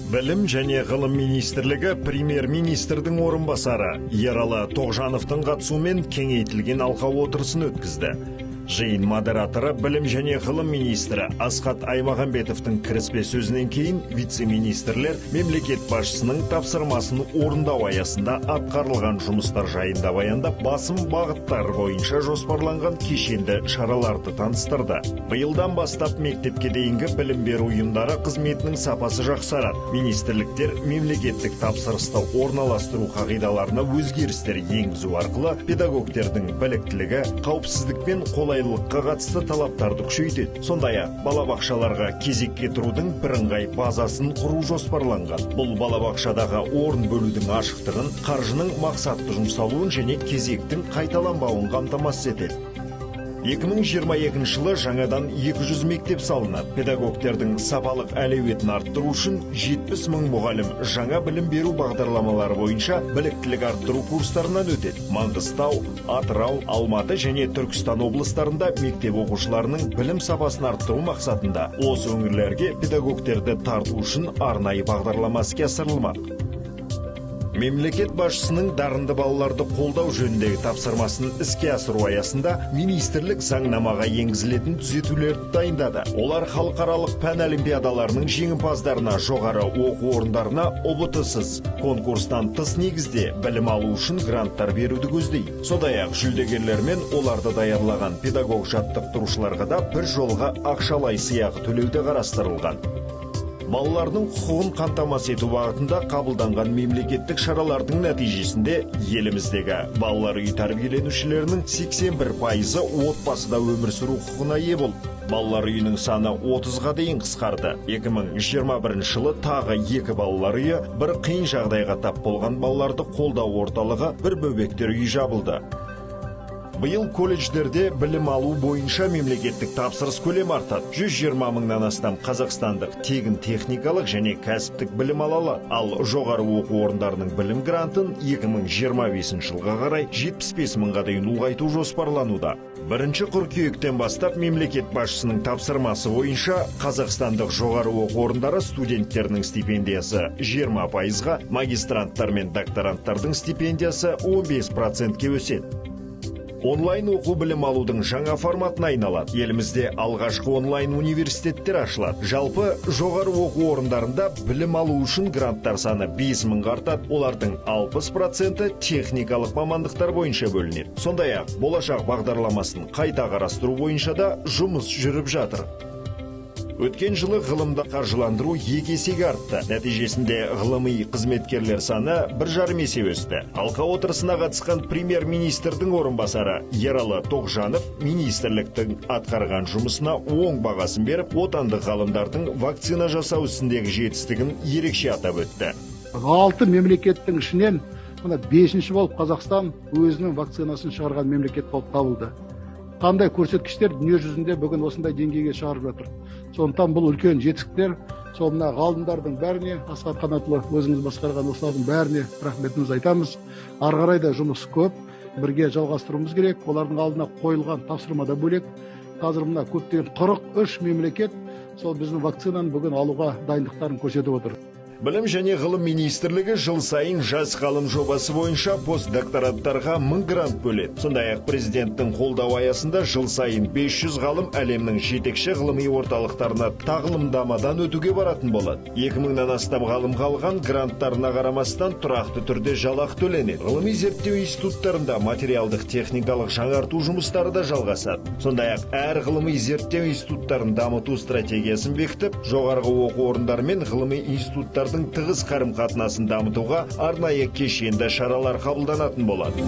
Білім және ғылым министрлігі премьер-министрдің орынбасары Ералы Тоғжановтың қатысуымен кеңейтілген алқа отырысын өткізді. Жиын модераторы білім және ғылым министрі Асхат Аймағамбетовтің кіріспе сөзінен кейін вице-министрлер мемлекет басшысының тапсырмасын орындау аясында атқарылған жұмыстар жайында баяндап, басым бағыттар бойынша жоспарланған кешенді шараларды таныстырды. Биылдан бастап мектепке дейінгі білім беру ұйымдары қызметінің сапасы жақсарады. Министрліктер мемлекеттік тапсырысты орналастыру қағидаларына өзгерістер енгізу арқылы педагогтердің біліктілігі, қауіпсіздік пен қолайлылыққа қатысты талаптарды күшейтеді. Сондай-ақ балабақшаларға кезекке тұрудың бірыңғай базасын құру жоспарланған. Бұл балабақшадағы орын бөлудің ашықтығын, қаржының мақсатты жұмсалуын және кезектің қайталанбауын қамтамасыз етеді. 2022 жылы жаңадан 200 мектеп салынады. Педагогтердің сапалық әлеуетін арттыру үшін 70 мың мұғалім жаңа білім беру бағдарламалары бойынша біліктілік арттыру курстарынан өтеді. Маңғыстау, Атырау, Алматы және Түркістан облыстарында мектеп оқушыларының білім сапасын арттыру мақсатында осы өңірлерге педагогтерді тарту үшін арнайы бағдарлама іске асырылмақ. Мемлекет басшысының дарынды балаларды қолдау жөніндегі тапсырмасын іске асыру аясында министрлік заңнамаға енгізілетін түзетулерді дайындады. Олар халықаралық пән олимпиадаларының жеңімпаздарына жоғары оқу орындарына ҰБТ-сыз, конкурстан тыс негізде білім алу үшін гранттар беруді көздейді. Сондай-ақ жүлдегерлер мен оларды даярлаған педагог жаттықтырушыларға да бір жолға ақшалай сыйақы төлеу де қарастырылған. Балалардың құқығын қамтамасыз ету бағытында қабылданған мемлекеттік шаралардың нәтижесінде еліміздегі балалар үйі тәрбиеленушілерінің 81%-ы отбасыда өмір сүру құқығына ие болды. Балалар үйінің саны 30-ға дейін қысқарды. 2021 жылы тағы 2 балалар үйі, бір қиын жағдайға тап болған балаларды қолдау орталығы, бір бөбектер үйі жабылды. Биыл колледждерде білім алу бойынша мемлекеттік тапсырыс көлемі артады. 120 мыңнан астам қазақстандық тегін техникалық және кәсіптік білім ала алады. Ал жоғары оқу орындарының білім грантын 2025 жылға қарай 75 мыңға дейін ұлғайту жоспарлануда. 1 қыркүйектен бастап мемлекет басшысының тапсырмасы бойынша қазақстандық жоғары оқу орындары студенттерінің стипендиясы 20%-ға, магистранттар мен докторанттардың стипендиясы 15%-ке өседі. Онлайн оқу білім алудың жаңа форматына айналады. Елімізде алғашқы онлайн университеттер ашылады. Жалпы жоғары оқу орындарында білім алу үшін гранттар саны 5 мыңға артады. Олардың 60%-і техникалық мамандықтар бойынша бөлінеді. Сондай-ақ болашақ бағдарламасын қайта қарастыру бойынша да жұмыс жүріп жатыр. Өткен жылы ғылымды қаржыландыру 2 есеге артты. Нәтижесінде ғылыми қызметкерлер саны 1,5 есе өсті. Алқа отырысына қатысқан премьер-министрдің орынбасары Ералы Тоғжанов министрліктің атқарған жұмысына оң бағасын беріп, отандық ғалымдардың вакцина жасау ісіндегі жетістігін ерекше атап өтті. 6 мемлекеттің ішінен мына 5-ші болып Қазақстан өзінің вакцинасын шығарған мемлекет болып табылды. Қандай көрсеткіштер дүние жүзінде бүгін осындай деңгейге шығарып жатыр. Сондықтан бұл үлкен жетістіктер. Сол мына ғалымдардың бәріне, Асхат Қанатұлы өзіңіз басқарған осылардың бәріне рахметімізді айтамыз. Ары қарай да жұмыс көп, бірге жалғастыруымыз керек. Олардың алдына қойылған тапсырма да бөлек. Қазір мына көптеген 43 мемлекет сол біздің вакцинаны бүгін алуға дайындықтарын көрсетіп отыр. Білім және ғылым министрлігі жыл сайын жас ғалым жобасы бойынша постдокторанттарға 1000 грант бөледі. Сондай-ақ президенттің қолдауы аясында жыл сайын 500 ғалым әлемнің жетекші ғылыми орталықтарына тағылымдамадан өтуге баратын болады. 2000-нан астам ғалым қалған гранттарына қарамастан тұрақты түрде жалақы төленеді. Ғылыми зерттеу институттарында материалдық техникалық жаңарту жұмыстары да жалғасады. Сондай-ақ әр ғылыми зерттеу институттарын дамыту стратегиясын бекітіп, жоғарғы оқу орындары мен ғылыми институттар тығыз қарым-қатынасын дамытуға арнайы кешенді шаралар қабылданатын болады.